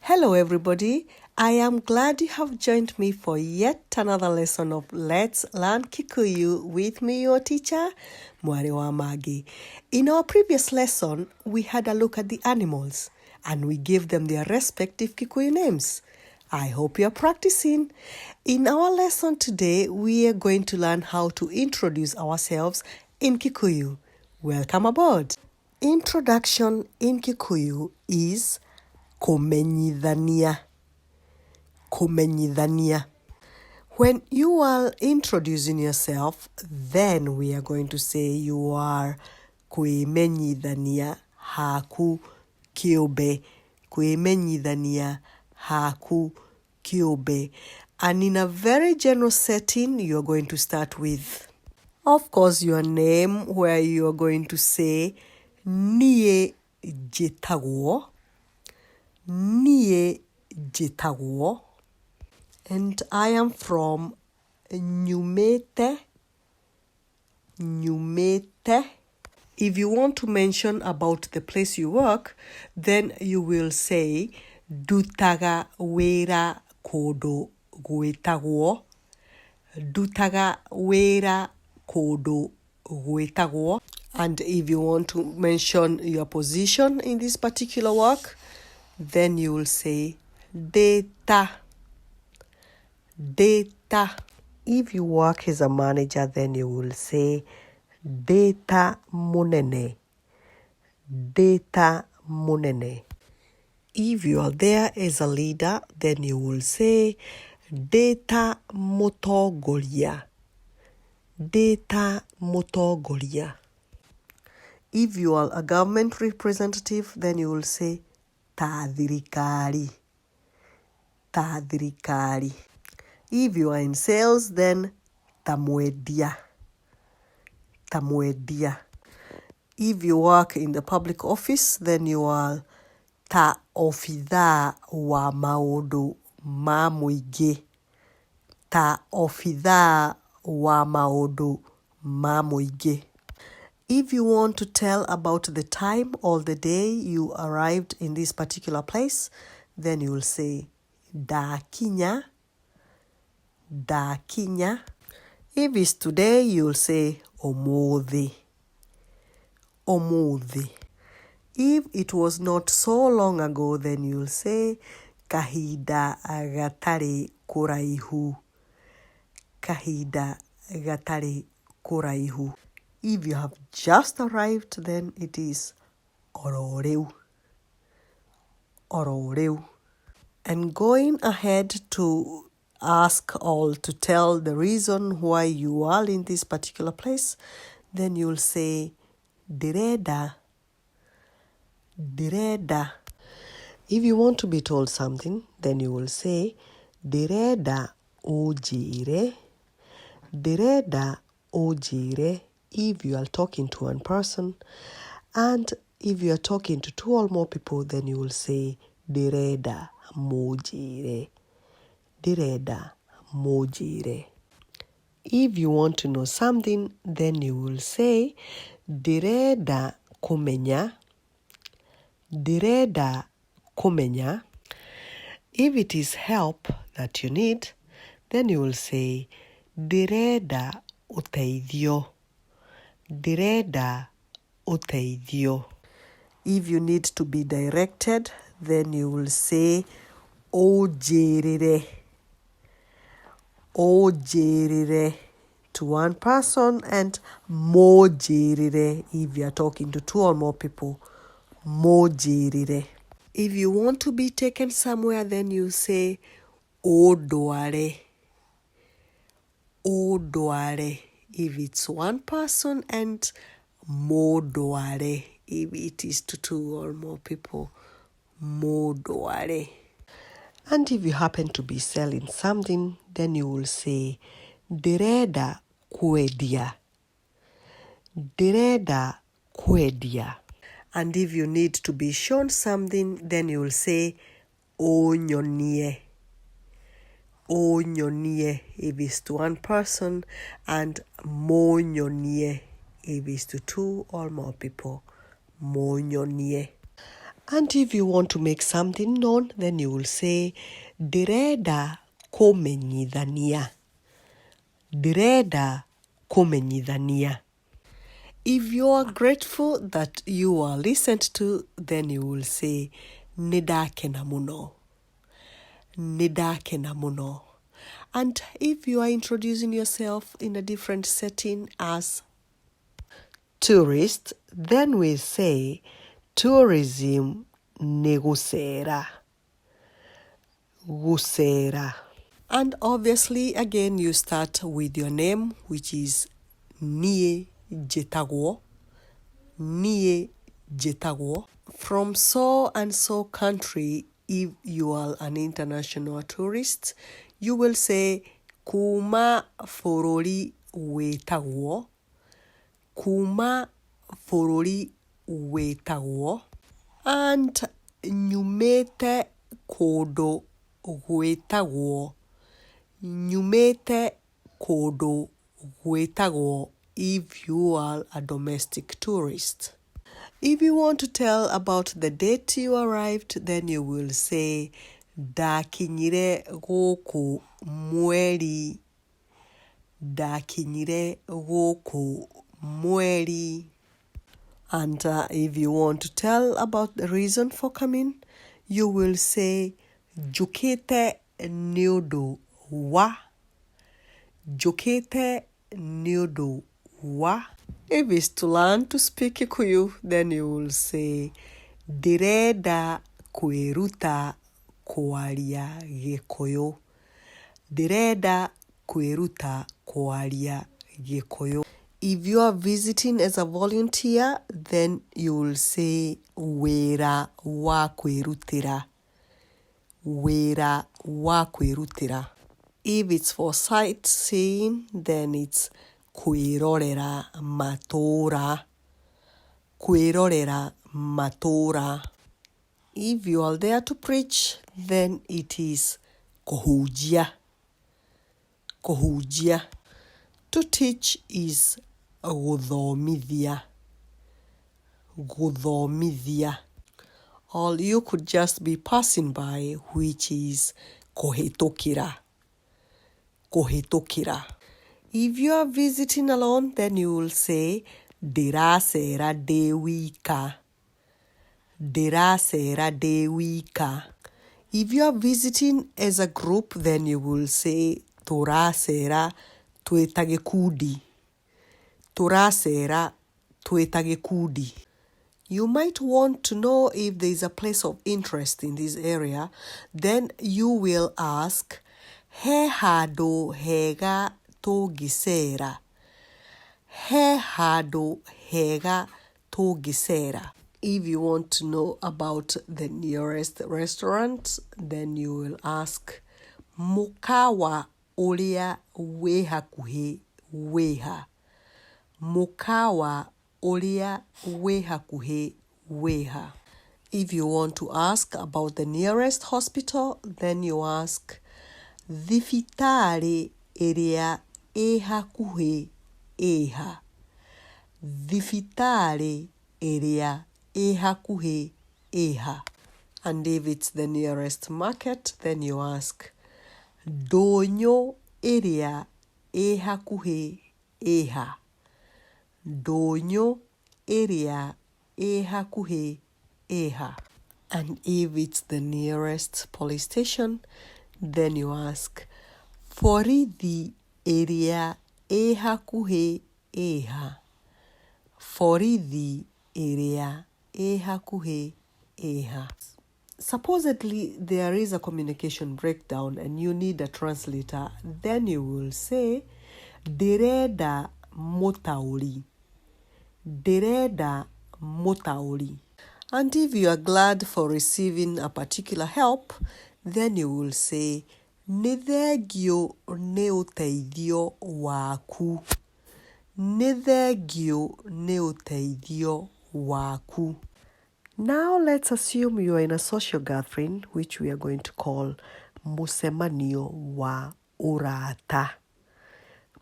Hello, everybody. I am glad you have joined me for yet another lesson of Let's Learn Kikuyu with me, your teacher, Mwari wa Magi. In our previous lesson, we had a look at the animals and we gave them their respective Kikuyu names. I hope you are practicing. In our lesson today, we are going to learn how to introduce ourselves in Kikuyu. Welcome aboard. Introduction in Kikuyu is kũmenyithania. Kũmenyithania. When you are introducing yourself, then we are going to say you are kwĩmenyithania haku kĩũmbe. Kwĩmenyithania haku kĩũmbe. And in a very general setting, you are going to start with, of course, your name, where you are going to say, Niĩ njĩtagwo, niĩ njĩtagwo, and I am from nyumĩte, nyumĩte. If you want to mention about the place you work, then you will say ndutaga wĩra kũndũ gwĩtagwo, ndutaga wĩra kũndũ gwĩtagwo. And if you want to mention your position in this particular work, then you will say ndĩ ta, ndĩ ta. If you work as a manager, then you will say ndĩ ta mũnene, ndĩ ta mũnene. If you are there as a leader, then you will say ndĩ ta mũtongoria, ndĩ ta mũtongoria. If you are a government representative, then you will say ta thirikari, ta thirikari. If you are in sales, then ta mwendia, ta mwendia. If you work in the public office, then you are ta obithaa wa maũndũ ma mũingĩ, ta obithaa wa maũndũ ma mũingĩ. If you want to tell about the time or the day you arrived in this particular place, then you will say ndakinya, ndakinya. If it's today, you'll say ũmũthĩ, ũmũthĩ. If it was not so long ago, then you'll say kahinda gatarĩ kũraihu, kahinda gatarĩ kũraihu. If you have just arrived, then it is oro rĩu, oro rĩu. And going ahead to ask or to tell the reason why you are in this particular place, then you'll say ndĩrenda, ndĩrenda. If you want to be told something, then you will say ndĩrenda ũnjĩre, ndĩrenda ũnjĩre if you are talking to one person. And if you are talking to two or more people, then you will say ndĩrenda mũnjĩre, ndĩrenda mũnjĩre. If you want to know something, then you will say ndĩrenda kũmenya, ndĩrenda kũmenya. If it is help that you need, then you will say ndĩrenda ũteithio, ndĩrenda ũteithio. If you need to be directed, then you will say ũnjĩrĩre, ũnjĩrĩre to one person and mũnjĩrĩre if you are talking to two or more people, mũnjĩrĩre. If you want to be taken somewhere, then you say ũndware, ũndware if it's one person and mũndware if it is to two or more people, mũndware. And if you happen to be selling something, then you will say ndĩrenda kwendia, ndĩrenda kwendia. And if you need to be shown something, then you will say ũnyonie, ũnyonie if it's to one person, and mũnyonie if it's to two or more people, mũnyonie. And if you want to make something known, then you will say ndĩrenda kũmenyithania. Ndĩrenda kũmenyithania. If you are grateful that you are listened to, then you will say nĩndakena mũno. Nĩndakena mũno. And if you are introducing yourself in a different setting as tourist, then we say tourism nĩ gũcera. Gũcera. And obviously, again, you start with your name, which is niĩ njĩtagwo. Niĩ njĩtagwo. From so and so country, if you are an international tourist, you will say kuma bũrũri wĩtagwo. Kuma bũrũri wĩtagwo. And nyumĩte kũndũ gwĩtagwo. Nyumĩte kũndũ gwĩtagwo if you are a domestic tourist. If you want to tell about the date you arrived, then you will say ndakinyire gũkũ mweri, ndakinyire gũkũ mweri. And if you want to tell about the reason for coming, you will say njũkĩte nĩ ũndũ wa, njũkĩte nĩ ũndũ wa. If it's to learn to speak Kikuyu, then you will say ndĩrenda kwĩruta kwaria Gĩkũyũ. Ndĩrenda kwĩruta kwaria Gĩkũyũ. If you are visiting as a volunteer, then you will say wĩra wa kwĩrutĩra. Wĩra wa kwĩrutĩra. If it's for sightseeing, then it's kwĩrorera matũũra. Kwĩrorera matũũra. If you are there to preach, then it is kũhunjia. Kũhunjia. To teach is gũthomithia. Gũthomithia. Or you could just be passing by, which is kũhĩtũkĩra. Kũhĩtũkĩra. If you are visiting alone, then you will say ndĩracera ndĩ wika. Ndĩracera ndĩ wika. If you are visiting as a group, then you will say tũracera twĩ ta gĩkundi. Tũracera twĩ ta gĩkundi. You might want to know if there is a place of interest in this area. Then you will ask, he handũ hega tũngĩcera? He handũ hega tũngĩcera? If you want to know about the nearest restaurant, then you will ask, mũkawa ũrĩa wĩ hakuhĩ wĩha? Mũkawa ũrĩa wĩ hakuhĩ wĩha? If you want to ask about the nearest hospital, then you ask, thibitarĩ ĩrĩa ĩ hakuhĩ ĩha? Thibitarĩ ĩrĩa ĩ hakuhĩ ĩha? And if it's the nearest market, then you ask, ndũnyũ ĩrĩa ĩ hakuhĩ ĩha? Ndũnyũ ĩrĩa ĩ hakuhĩ ĩha? And if it's the nearest police station, then you ask, borithi ĩrĩa ĩ hakuhĩ ĩha? Borithi ĩrĩa ĩ hakuhĩ ĩha? Supposedly there is a communication breakdown and you need a translator, then you will say ndĩrenda mũtaũri. Ndĩrenda mũtaũri. And if you are glad for receiving a particular help, then you will say nĩ thengiũ nĩ ũteithio waku. Nĩ thengiũ nĩ ũteithio waku. Now let's assume you are in a social gathering, which we are going to call mũcemanio wa ũrata.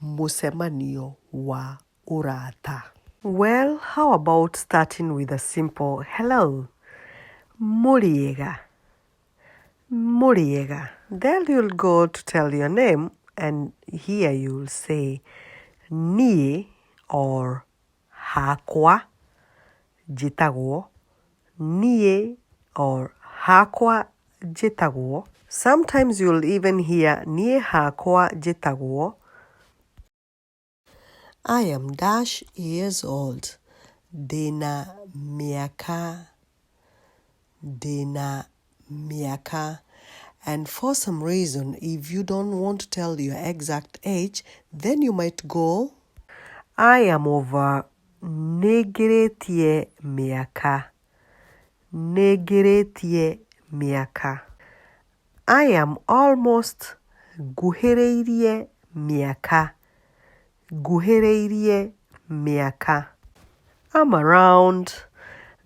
Mũcemanio wa ũrata. Well, how about starting with a simple hello? Mũrĩega. Mũrĩega. Then you'll go to tell your name, and here you'll say niĩ or hakwa njĩtagwo, niĩ or hakwa njĩtagwo. Sometimes you'll even hear niĩ hakwa njĩtagwo. I am dash years old. Ndĩna mĩaka, ndĩna mĩaka. And for some reason, if you don't want to tell your exact age, then you might go, I am over nĩngĩrĩtie mĩaka, nĩngĩrĩtie mĩaka. I am almost nguhĩrĩirie mĩaka, nguhĩrĩirie mĩaka. I'm around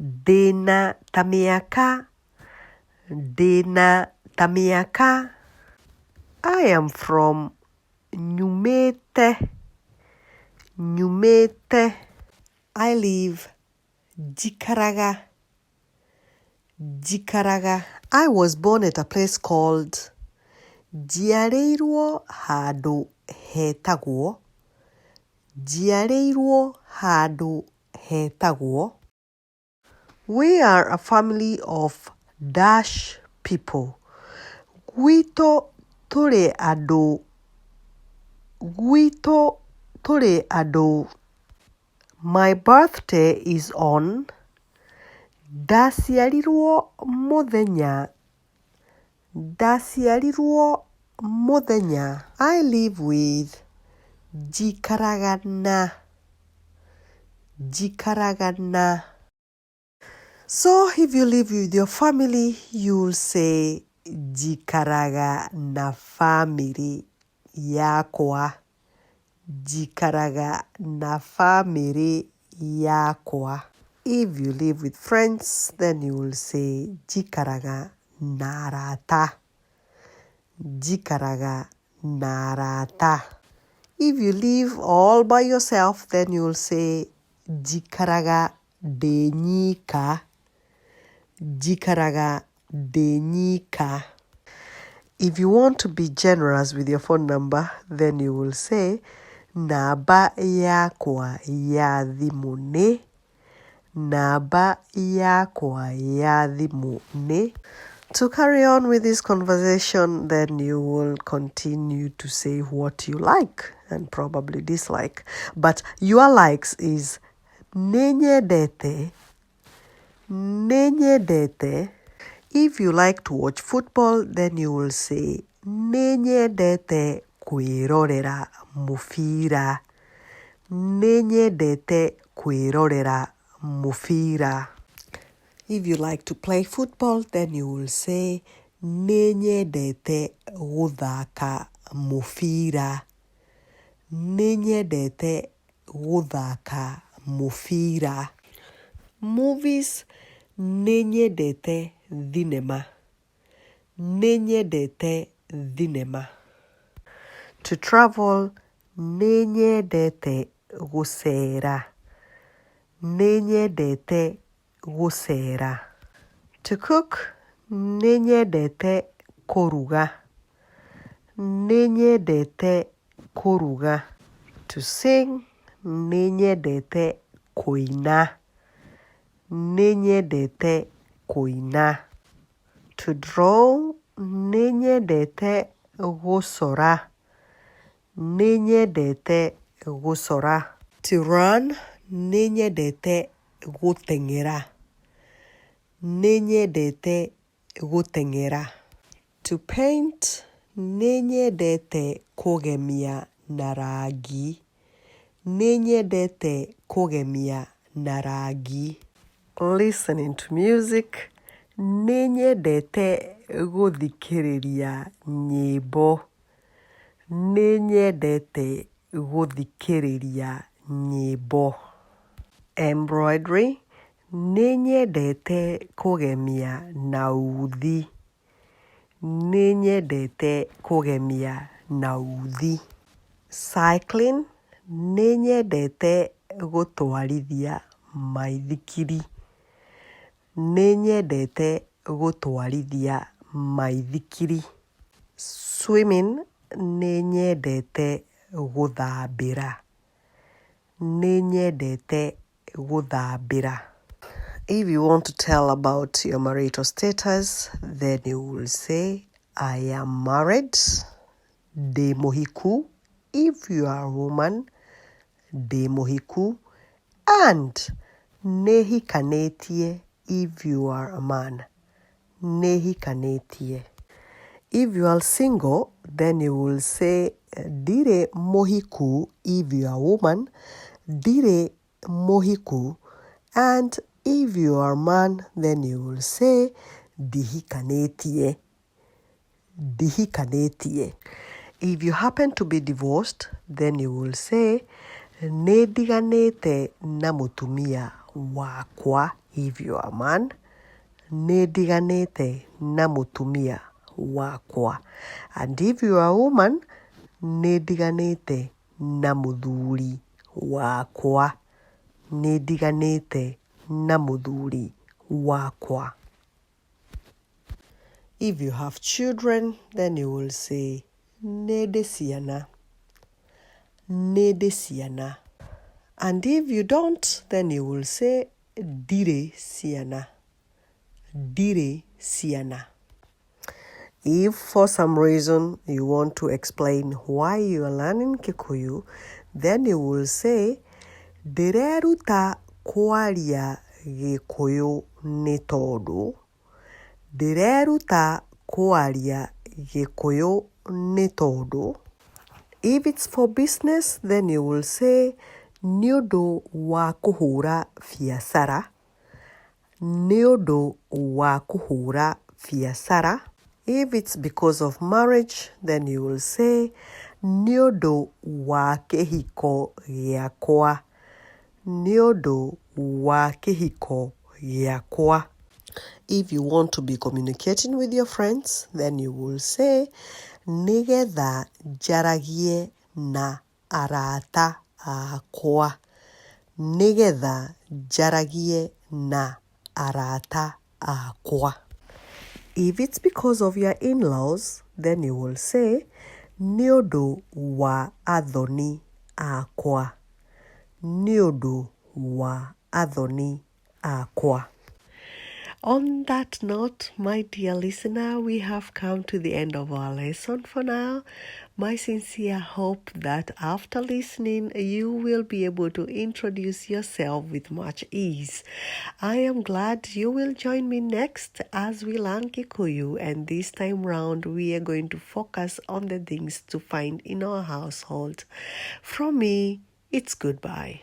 ndĩna ta mĩaka, ndĩna ta mĩaka. I am from nyumĩte, nyumĩte. I live njikaraga, njikaraga. I was born at a place called njiarĩirwo handũ hetagwo, njiarĩirwo handũ hetagwo. We are a family of dash people. Gwitũ tũrĩ andũ, gwitũ tũrĩ andũ. My birthday is on ndaciarirwo mũthenya, ndaciarirwo mũthenya. I live with njikaraga na, njikaraga na. So if you live with your family, you'll say njikaraga na family yakwa. Njikaraga na family yakwa. If you live with friends, then you will say njikaraga na arata. Njikaraga na arata. If you live all by yourself, then you will say njikaraga ndĩ nyika. Njikaraga ndĩ nyika. If you want to be generous with your phone number, then you will say namba yakwa ya thimũ nĩ, namba yakwa ya thimũ nĩ. To carry on with this conversation, then you will continue to say what you like and probably dislike. But your likes is nĩnyendete, nĩnyendete. If you like to watch football, then you will say nĩnyendete kwĩrorera mũbira. Nĩnyendete kwĩrorera mũbira. If you like to play football, then you will say nĩnyendete gũthaka mũbira. Nĩnyendete gũthaka mũbira. Movies, nĩnyendete thinema. Nĩnyendete thinema. To travel, nĩnyendete gũcera. Nĩnyendete gũcera. To cook, nĩnyendete kũruga. Nĩnyendete kũruga. To sing, nĩnyendete kũina. Nĩnyendete kũina. To draw, nĩnyendete gũcora. Nĩnyendete gũcora. To run, nĩnyendete gũteng'era. Nĩnyendete gũteng'era. To paint, nĩnyendete kũgemia na rangi. Nĩnyendete kũgemia na rangi. Listening to music, nĩnyendete gũthikĩrĩria nyĩmbo. Nĩnyendete gũthikĩrĩria nyĩmbo. Embroidery, nĩnyendete kũgemia na uthi. Nĩnyendete kũgemia na uthi. Cycling, nĩnyendete gũtwarithia maithikiri. Nĩnyendete gũtwarithia maithikiri. Swimming, nĩnyendete gũthambĩra. Nĩnyendete gũthambĩra. If you want to tell about your marital status, then you will say, I am married, ndĩ mũhiku. If you are a woman, ndĩ mũhiku. And nĩhikanĩtie if you are a man. Nĩhikanĩtie. If you are single, then you will say ndirĩ mũhiku if you are a woman, ndirĩ mũhiku. And if you are a man, then you will say ndihikanĩtie. Ndihikanĩtie. If you happen to be divorced, then you will say nĩndiganĩte na mũtumia wakwa if you are a man. Nĩndiganĩte na mũtumia wakwa. And if you are a woman, nĩndiganĩte na mũthuri wakwa. Nĩndiganĩte na mũthuri wakwa. If you have children, then you will say nĩndĩ ciana. Nĩndĩ ciana. And if you don't, then you will say ndirĩ ciana. Ndirĩ ciana. If for some reason you want to explain why you are learning Kikuyu, then you will say ndĩreruta kwaria Gĩkũyũ nĩ tondũ. Ndĩreruta kwaria Gĩkũyũ nĩ tondũ. If it's for business, then you will say nĩ ũndũ wa kũhũra biacara. Nĩ ũndũ wa kũhũra biacara. If it's because of marriage, then you will say nĩ ũndũ wa kĩhiko gĩakwa. Nĩ ũndũ wa kĩhiko gĩakwa. If you want to be communicating with your friends, then you will say nĩgetha njaragie na arata akwa. Nĩgetha njaragie na arata akwa. If it's because of your in-laws, then you will say nĩ ũndũ wa athoni akwa. Nĩ ũndũ wa athoni akwa. On that note, my dear listener, we have come to the end of our lesson for now. My sincere hope that after listening, you will be able to introduce yourself with much ease. I am glad you will join me next as we learn Kikuyu, and this time round, we are going to focus on the things to find in our household. From me, it's goodbye.